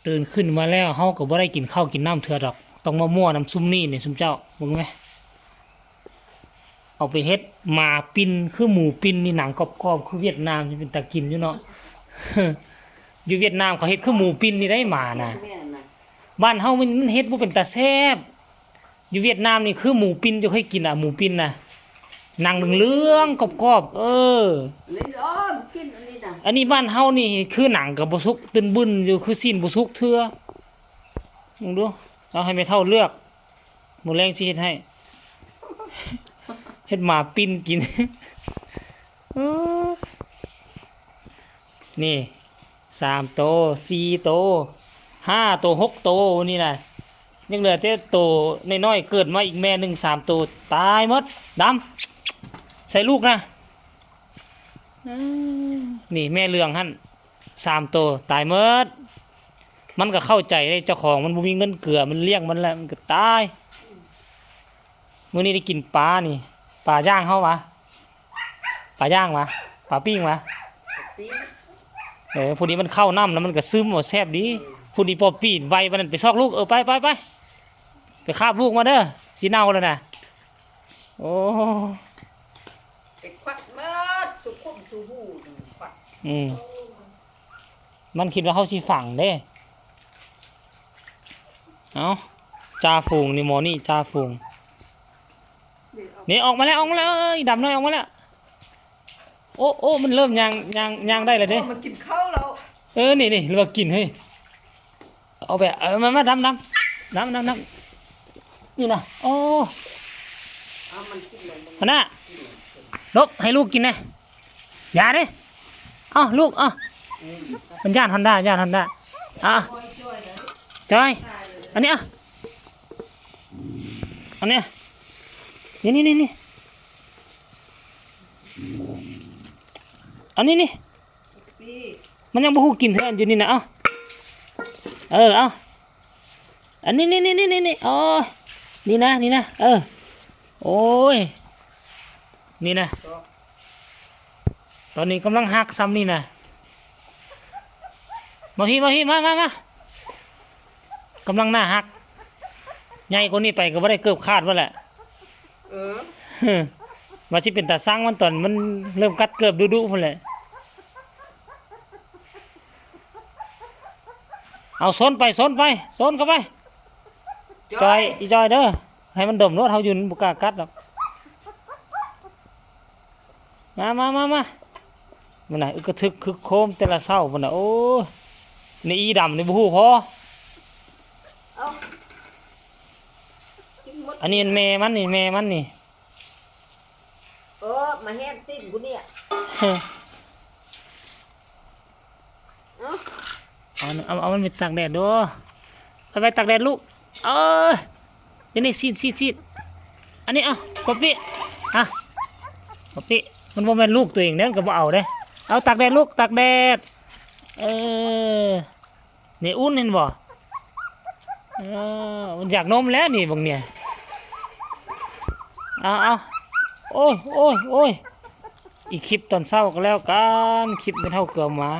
ຕື່ນຂຶ້ນມາແລ້ວ ເຮົາກໍບໍ່ໄດ້ກິນເຂົ້າກິນນ້ຳເທື່ອດອກ ຕ້ອງມາມົ້ວນຳຊຸມນີ້ນີ້ ຊຸມເຈົ້າເບິ່ງແມ ເອົາໄປເຮັດໝາປິ່ນ ຄືໝູປິ່ນນີ້ ໜັງກອບໆ ຄືຫວຽດນາມ ຊິເປັນຕາກິນຢູ່ເນາະ. ຢູ່ຫວຽດນາມເຂົາເຮັດຄືໝູປິ່ນນີ້ໄດ໋ ໝານະ. ແມ່ນນະ. ບ້ານເຮົາມັນ ມັນເຮັດບໍ່ເປັນຕາແຊບ. ຢູ່ຫວຽດນາມນີ້ຄືໝູປິ່ນ ເຈົ້າເຄີຍກິນອະ ໝູປິ່ນນະ ໜັງເຫຼືອງໆ ກອບໆ ເອີ ອັນນີ້ ອໍ ກິນອັນນີ້ນະ. ອັນນີ້ບ້ານເຮົານີ້ຄືໜັງກໍບໍ່ສຸກ ຕຶນບຶນຢູ່ ຄືຊີ້ນບໍ່ສຸກເທື່ອ. ເບິ່ງດູ ເອົາໃຫ້ແມ່ເຖົ້າເລືອກ ມື້ແລງຊິເຮັດໃຫ້ ເຮັດໝາປິ່ນກິນ. ເອີ ນີ້ ສາມໂຕ ສີ່ໂຕ ຫ້າໂຕ ຫົກໂຕນີ້ນະ ຍັງເຫຼືອແຕ່ໂຕນ້ອຍໆ ເກີດມາອີກແມ່ໜຶ່ງ ສາມໂຕ ຕາຍໝົດ. ດຳ ໃສ່ລູກນະ. ອືມ ນີ້ແມ່ເຫຼືອງຫັ້ນ ສາມໂຕ ຕາຍໝົດ. ມັນກໍເຂົ້າໃຈເດ້ ເຈົ້າຂອງມັນບໍ່ມີເງິນເກືອ ມັນລ້ຽງມັນແລ້ວ ມັນກໍຕາຍ. ມື້ນີ້ໄດ້ກິນປານີ້ ປາຍ່າງເຮົາຫວາ ປາຍ່າງຫວາ ປາປີ້ງຫວາ ປີ້ງ. ເອີ ຜູ້ນີ້ມັນເຂົ້ານ້ຳແລ້ວມັນກໍຊຶມ ໂອ ແຊບດີ. ເອີ ຜູ້ນີ້ພໍປີ້ນໄວປານນັ້ນ ໄປຊອກລູກ. ເອີ ໄປ ໄປ ໄປ ໄປຄາບລູກມາເດີ ຊິເນົ່າແລ້ວນະ. ໂອ້ ໄປຄວັດໝົດ ສູ່ຄຸມສູ່ຫູ ຄວັດ. ອືມ ມັນຄິດວ່າເຮົາຊິຝັງເດ້. ເອົ້າ ຈ່າຝູງນີ້ ໝໍນີ້ຈ່າຝູງ. ນີ້ອອກມາແລ້ວ ອອກມາແລ້ວ ເອີຍ ດຳນ້ອຍອອກມາແລ້ວ. ໂອ້ ໂອ້ ມັນເລີ່ມຍ່າງ ຍ່າງ ຍ່າງໄດ້ແລ້ວເດ້. ໂອ້ ມັນກິນເຂົ້າແລ້ວ. ເອີ ນີ້ ນີ້ ຫຼືວ່າກິນເຮີ້ຍ. ເອົາໄປ ເອົາ ມາ ມາ ດຳ ດຳ ດຳ ດຳ ດຳ ນີ້ນະ. ໂອ້ ເອົາມັນກິນລົງ ຫັ້ນນະ ຫຼົບໃຫ້ລູກກິນແດ່. ຢ່າເດ້ ເອົາລູກ ເອົາ ມັນຢ້ານຮອນດ້າ ຢ້ານຮອນດ້າ. ເອົາ ຈອຍ ອັນນີ້ ເອົາ ອັນນີ້ ນີ້ ນີ້ ນີ້ ນີ້ ອັນນີ້ ນີ້ ມັນຍັງບໍ່ຮູ້ກິນເທື່ອ ຢູ່ນີ້ນະ. ເອົາ ເອີ ເອົາ ອັນນີ້ ນີ້ ນີ້ ນີ້ ນີ້ ໂອ້ຍ ນີ້ນະ ນີ້ນະ ເອີ ໂອ້ຍ ນີ້ນະ. ຕອນນີ້ກຳລັງຮັກຊ່ຳນີ້ນະ. ມາພີ້ ມາພີ້ ມາ ມາ ມາ. ກຳລັງໜ້າຮັກ ໃຫຍ່ກວ່ານີ້ໄປກໍບໍ່ໄດ້ເກີບຂາດພຸ້ນແຫຼະ. ເອີ ວ່າຊິເປັນຕາຊັງມັນຕອນມັນເລີ່ມກັດເກີບດຸໆ ພຸ້ນແຫຼະ. ເອົາ ຊົນໄປ ຊົນໄປ ຊົນເຂົ້າໄປ. ຈອຍ ຈອຍ ອີຈອຍເດີ ໃຫ້ມັນດົມໂລດ ເຮົາຢູ່ມັນບໍ່ກ້າກັດດອກ. ມາ ມາ ມາ ມາ ມັນນະ ອຶກກະທຶກຄຶກໂຄມແຕ່ລະເຊົ້າພຸ້ນນະ. ໂອ້ ນີ້ອີດຳນີ້ບໍ່ຮູ້ພໍ. ເອົາ ກິນໝົດ. ອັນນີ້ແມ່ນແມ່ມັນນີ້ ແມ່ມັນນີ້. ເອີ ມາແຮມຕີນກູນີ້. ເອົາ ເອົາ ເອົາມັນໄປຕາກແດດດູ ໄປ ໄປຕາກແດດລູກ. ເອີ ນີ້ ນີ້ ຊີດ ຊີດ ຊີດ. ອັນນີ້ ເອົາ ປອບປີ້ ຮະ ປອບປີ້. ມັນບໍ່ແມ່ນລູກຕົວເອງເດ້ ມັນກໍບໍ່ເອົາເດ້. ເອົາ ຕາກແດດລູກ ຕາກແດດ. ເອີ ນີ້ ອຸ່ນເຫັນບໍ່? ເອີ ມັນຢາກນົມແລ້ວນີ້ບັກນີ້. ເອົາ ເອົາ ໂອ້ຍ ໂອ້ຍ ໂອ້ຍ. ອີກຄລິບຕອນເຊົ້າກໍແລ້ວກັນ ຄລິບແມ່ເຖົ້າເກືອໝາ.